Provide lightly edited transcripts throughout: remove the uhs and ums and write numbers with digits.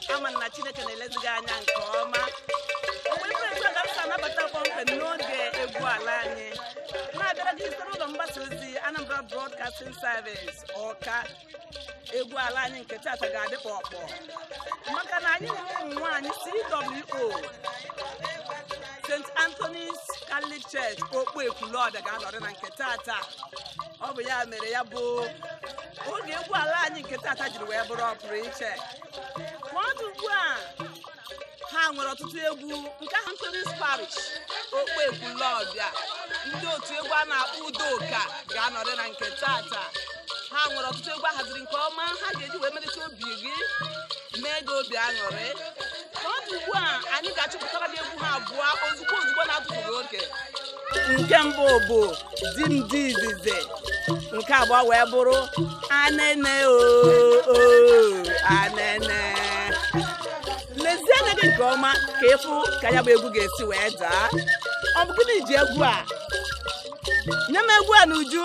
Ama na Chineke na-elezi gị anya nke ọma. Mgbe ka m si anabata kpọmkwem n'oge egwu ala anyị na-abịara gị site n'ụlọ mgbasa ozi Anambra Broadcasting Service Ọka. Egwu ala anyị nke tata ga-adị kpọkpọ maka na anyị nwere ụmụ nwaanyị CWO St. Anthony's Catholic Church Okpu Ekwulọbịa ga-anọrị na nke tata. Ọ bụ ya mere ya bụ oge egwu ala anyị nke tata jiri wee bụrụ ọpụrụ iche. Ka ọ dị ugbu a, ha nwere ọtụtụ egwu nke ahụ Anthony's Parish Okpu Ekwulọbịa, ndị otu egwu a na-akpọ Udoka ga-anọrị na nke tata. Ha nwere ọtụtụ egwu a haziri nke ọma ha ga-eji wee melite obi gị, mee gị obi aṅụrị. Ka ọ dị ugbu a, anyị ga-achọpụtara gị egwu ha abụọ ozugbo ozugbo na-atụfughị oge. Nke mbụ bụ Di m di izizi, nke abụọ wee bụrụ Anene oo anene. Lezie anya gị nke ọma ka ịfụ ka ya bụ egwu ga-esi wee daa. Ọ bụ gịnị ji egwu a? Nye m egwu a n'uju.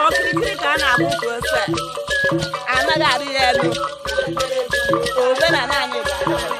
Okirikiri ka a na-agba ukwu ose, anaghị arị ya elu. Omenala anyị ga-adịrịrị.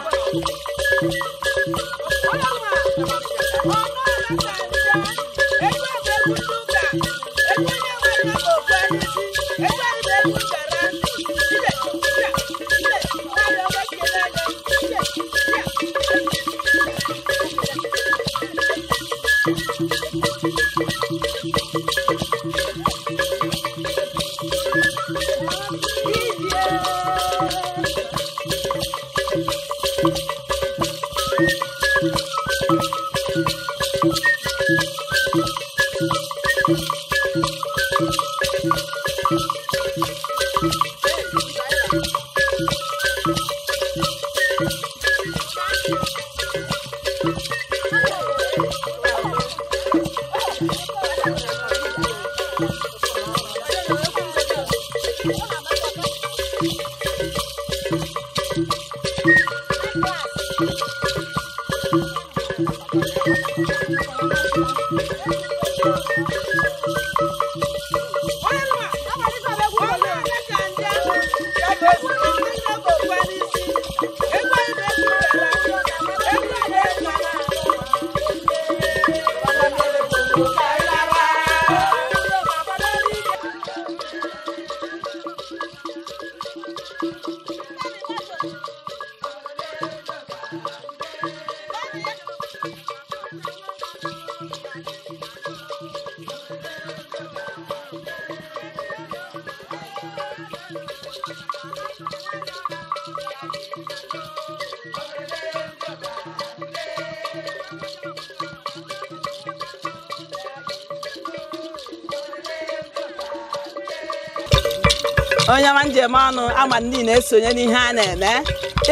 Onye ọma njem ọnụ ama ndị na-esonye n'ihe a na-eme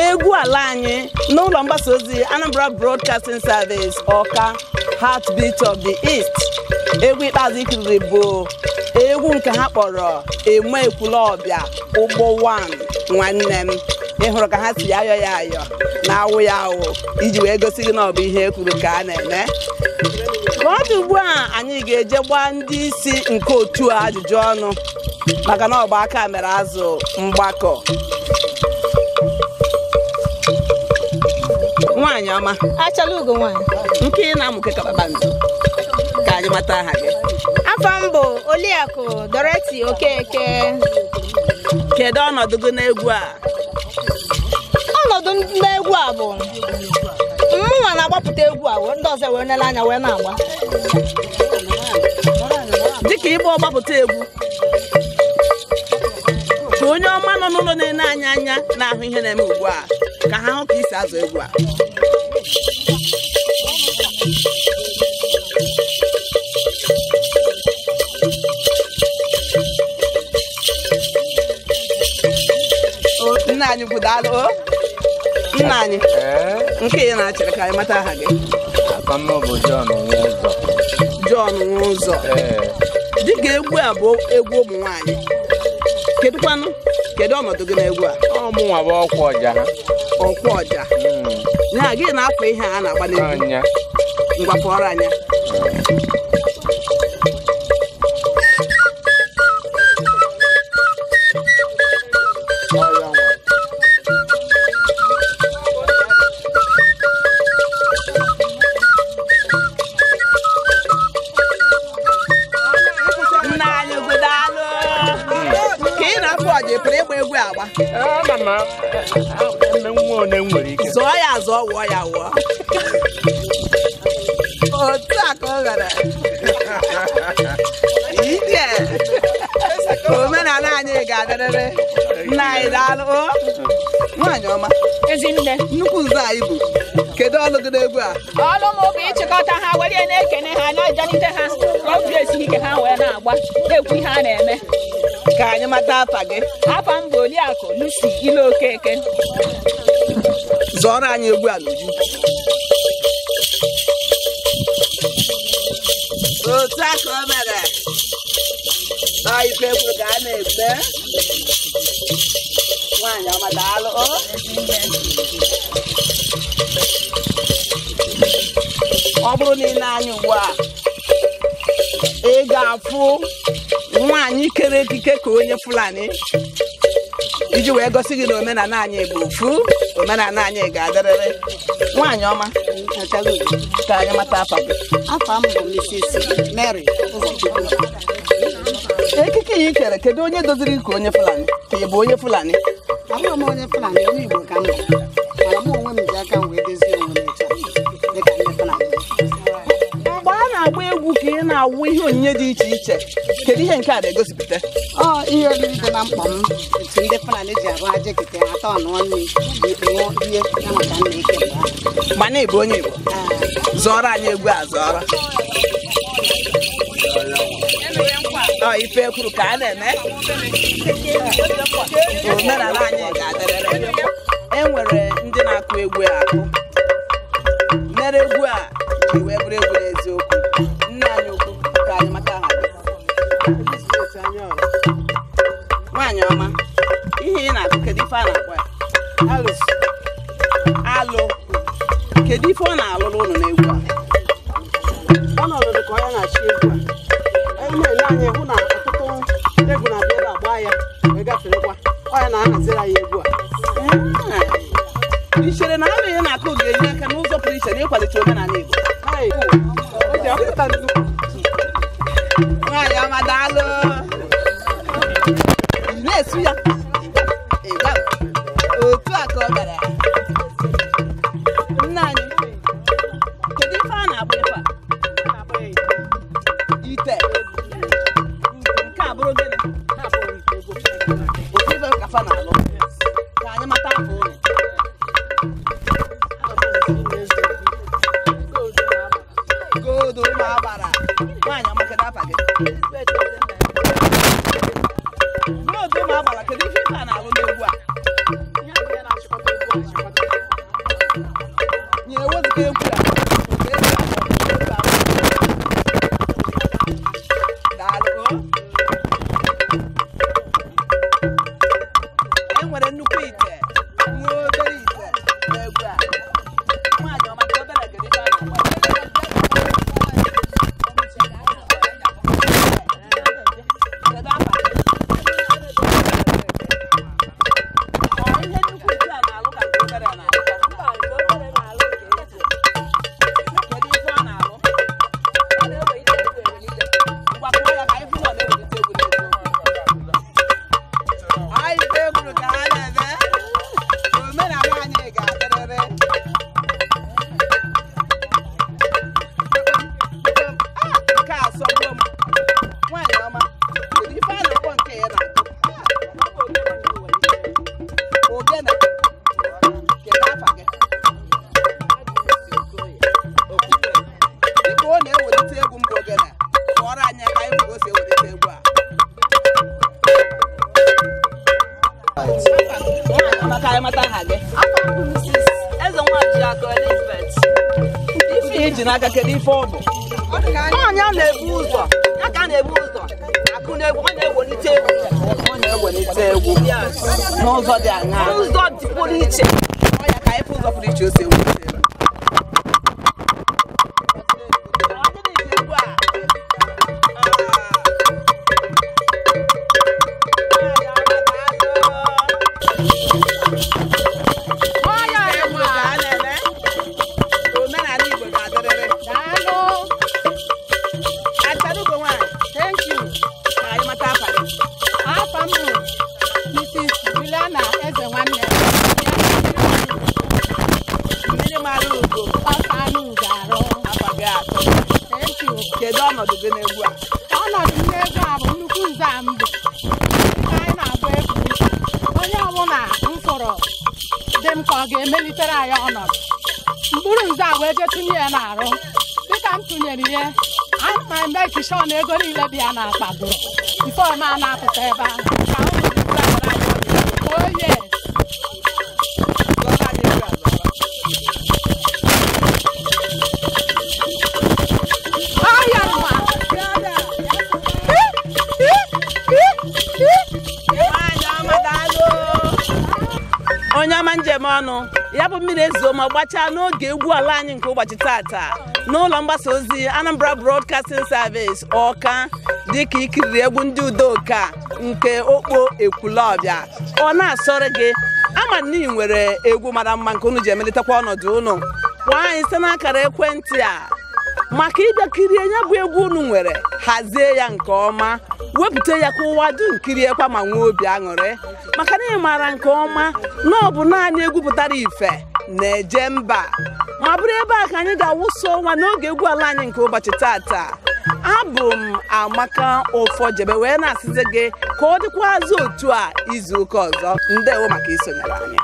egwu ala anyị n'ụlọ mgbasa ozi Anambra Broadcasting Service, Ọka, Heartbeat of the East. Egwu ikpeazụ ikiriri bụ egwu nke ha kpọrọ Eme Ekwulọbịa Ụgbọ 1. Nwanne m, ị hụrụ ka ha si ayọ ya ayọ na awụ ya awụ iji wee gosi gị na ọ bụ ihe e kwuru ka a na-eme. Ka ọ dị ugbu a, anyị ga-eje gbaa ndị isi nke otu a ajụjụ ọnụ maka na ọgba aka mere azụ mgbakọ. Nwaanyị ọma. Achala ugo nwaanyị. Nke ị na-amụke ka kpakpando, ka anyị mata aha gị. Afọ m bụ Oliakụ Dorothy Okeke. Kedu ọnọdụ gị n'egwu a? Ọnọdụ m n'egwu a bụ mụnwa na-agbapụta egwu a, ndị ọzọ wee nele anya wee na-agba. Dịka ịgba ọgbapụta egwu, ka onye ọma nọ n'ụlọ na-ene anya anya na-ahụ ihe na-eme ugbu a, ka ha hụ ka isi azụ egwu a. Nna anyị bụ daalụ o. Nna anyị, nke ị na-achịrị ka anyị mata aha gị. Afa m bụ John Nwụzọ. John Nwụzọ. Dịka egwu a bụ egwu ụmụ nwaanyị, kedụkwanụ kedu ọnọdụ gị n'egwu a? Ọ mụnwa bụ ọkwa ọja ha. Ọkwa ọja. Ya gị na-afọ ihe a na-agba n'egwu. Anya. Ngwa pụọrọ anya. Nna anyị ukwu, daalụ. Ka ị na-afụ ọja, ị pụrụ ịgba egwu agba? Ana m eme nwa one m nwere ike. Zọọ ya azọọ, wụọ ya wụọ. Otu a ka ọ gara. Ije omenala anyị ga-adịrịrị. Nna anyị daalụ o. Nwaanyị ọma. Ezinne. Nnukwu nze anyị bụ. Kedu ọlụ gị n'egwu a? Ọlụ m bụ ịchịkọta ha, were na-ekene ha, na-ajalite ha ka obi esighị ike ha wee na-agba na-ekwu ihe a na-eme. Ka anyị mata afa gị. Afa m bụ Oliakụ Lucy Ile Okeke. Anyị egwu a n'uju. Otu a ka o mere. Ọ ife kwuru ka a na-eme. Nwaanyị ọma, daalụ o. Ọ bụrụ na ị na-anya ugbu a, ị ga-afụ nwaanyị kere ekike ka onye Fulani iji wee gosi gị na omenala anyị bụ ofu. Omenala anyị ga-adịrịrị. Nwaanyị ọma, ka anyị mata afa gị. Afa m bụ Mrs. Mary Ụzọchukwu. Ekike ya i kere, kedu onye doziri ka onye Fulani, ka ị bụ onye Fulani? Abụghị m onye Fulani, onye Igbo ka m bụ. Mana mụ onwe m ji aka m wee dozie onwe m etu a, dịka ndị Fulani. Mgbe a na-agba egwu ka ị na-awụ ihe onyinye dị iche iche, kedu ihe nke a na-egosipụta? Ọ ihe oriri dị na mkpa m, etu ndị Fulani ji arụ aja ekete atọ nụọ nri ṅụọ ihe ya maka nna eke mgbe ahụ. Mana ị bụ onye Igbo. Zọrọ anyị egwu a, zọrọ. Ọ ife kwuru ka a na-eme. Omenala anyị ga-adịrịrị. E nwere ndị na-akụ egwu a akụ mere egwu a ji wee bụrụ egwu n'eziokwu. Nne anyị ukwu, ka anyị mata aha gị. Elizabeth Anyaọra. Nwaanyị ọma, ihe ị na-akụ, kedu ife a na-akpọ ya? Alụ. Alụ. Kedu ife ọ na-alụrụ ụnụ n'egwu a? Ọnọdụ dị ka onye na-achị egwu a. Anyị na-ele anya hụ na ọtụtụ egwu na-abịa ebe a gbaa ya wee gaferekwa. Ọ ya na-ahaziri anyị egwu a. Ị chere na alụ ihe na-akụ ga-enye aka n'ụzọ pụrụ iche n'ịkwalite omenala Igbo? Hai, o ji apụta nnukwu. Nwaanyị ọma, daalụ. Ị na-esu ya. Ị otu a ka ọ gara. Nne anyị, kedu ife a na-akpọ ife a? Ite. Nke a bụrụ gịnị? Ofu ife ka fa na-alụ. Ka anyị mata afọ ụlọ. Gold ụmụ agbara. Nwaanyị ọma, kedu afa gị? Gold ụmụ agbara, kedu ife ife a na-alụ n'egwu a? Nye ewezụga egwu a. Egwu a, daalụ o. E nwere nnukwu ite, nwee obere ite n'egwu a. Nwaanyị ọma, nke obere, kedu ife a na-akpọ ya? Kedu afa gị? Ọ ihe nnukwu ite a na-alụ ka nke obere a na-alụ? Kedu ife ọ na-alụ? Ngwa, kụọ ya ka anyị fụ na ọ na-ewelite egwu n'eziokwu. Anyị bụ egwuru ka ha na-eme. Omenala anyị ga-adịrịrị. Ah, nke a asọgbuo m. Nwaanyị ọma, kedu ife a na-akpọ nke ya na-akụ? Ogene. Kedu afa gị? Dịka ọ na-ewelite egwu mbụ ogene, kụọrọ anyị aka anyị ka o si ewelite egwu a. Nwaanyị ọma, ka anyị mata aha gị. Eze Nwajiakụ Elizabeth. Ife iji n'aka, kedu ife ọ bụ? Onye na-ebu ụzọ, ya ka a na-ebu ụzọ akụ n'egwu, ọ na-ewelite egwu. Ọ na-ewelite egwu n'ụzọ dị aṅaa? N'ụzọ dị pụrụ iche. Ọ ya ka anyị fụ ụzọ pụrụ iche o si ewelite egwu. Ọ gịnị ji egwu a? Ah. Egwu ka a na-eme. Omenala Igbo ga-adịrịrị. Achalugo nwaanyị, Thank you. ka anyị mata afa gị. Afa m bụ Mrs. Juliana Eze nwanne. Mmiri mara ugo. Ọsa anụ ugo arụ. Afa gị atọ. Thank you. Kedu ọnọdụ gị n'egwu a? Ọnọdụ m n'egwu a bụ nnukwu nze a mbụ. Dịka anyị na-agba egwu, onye ọbụla m fụrụ dị m ka ọ ga-emelitere anyị ọnọdụ. Mkpụrụ nze a wee jee tụnye ya n'arụ. Dịka m tụnyere ihe, ana m eme sure na ego niile dị ya n'akpa gwụrụ. Ife ọma na-apụta ebe ahụ. Ka o wee Oh yes. Zọrọ anyị egwu a, zọrọ. Onye ọma njem ọnụ ya bụ mmiri ezuo ma gbachaa n'oge egwu ala anyị nke ụbọchị tata n'ụlọ mgbasa ozi Anambra Broadcasting Service Ọka, dịka ikiriri egwu ndị Udoka nke Okpo Ekwulọbịa. Ọ na-asọrọ gị ama na ị nwere egwu mara mma nke unu ji emelitekwa ọnọdụ unu. Kpọọ anyị site n'akara ekwentị a maka ịbịa kirie ya bụ egwu unu nwere, hazie ya nke ọma, wepụta ya ka ụwa dum kiriekwa ma nwee obi aṅụrị, maka na ị maara nke ọma na ọ bụ naanị egwu pụtara ife na-eje mba. Ma bụrụ ebe a ka anyị ga-awụsa ọnwa n'oge egwu ala anyị nke ụbọchị tata. Abụ m Amaka Ụfọjebe wee na-asịzi gị ka ọ dịkwazị otu a izu ụka ọzọ. Ndewo maka isonyere anyị.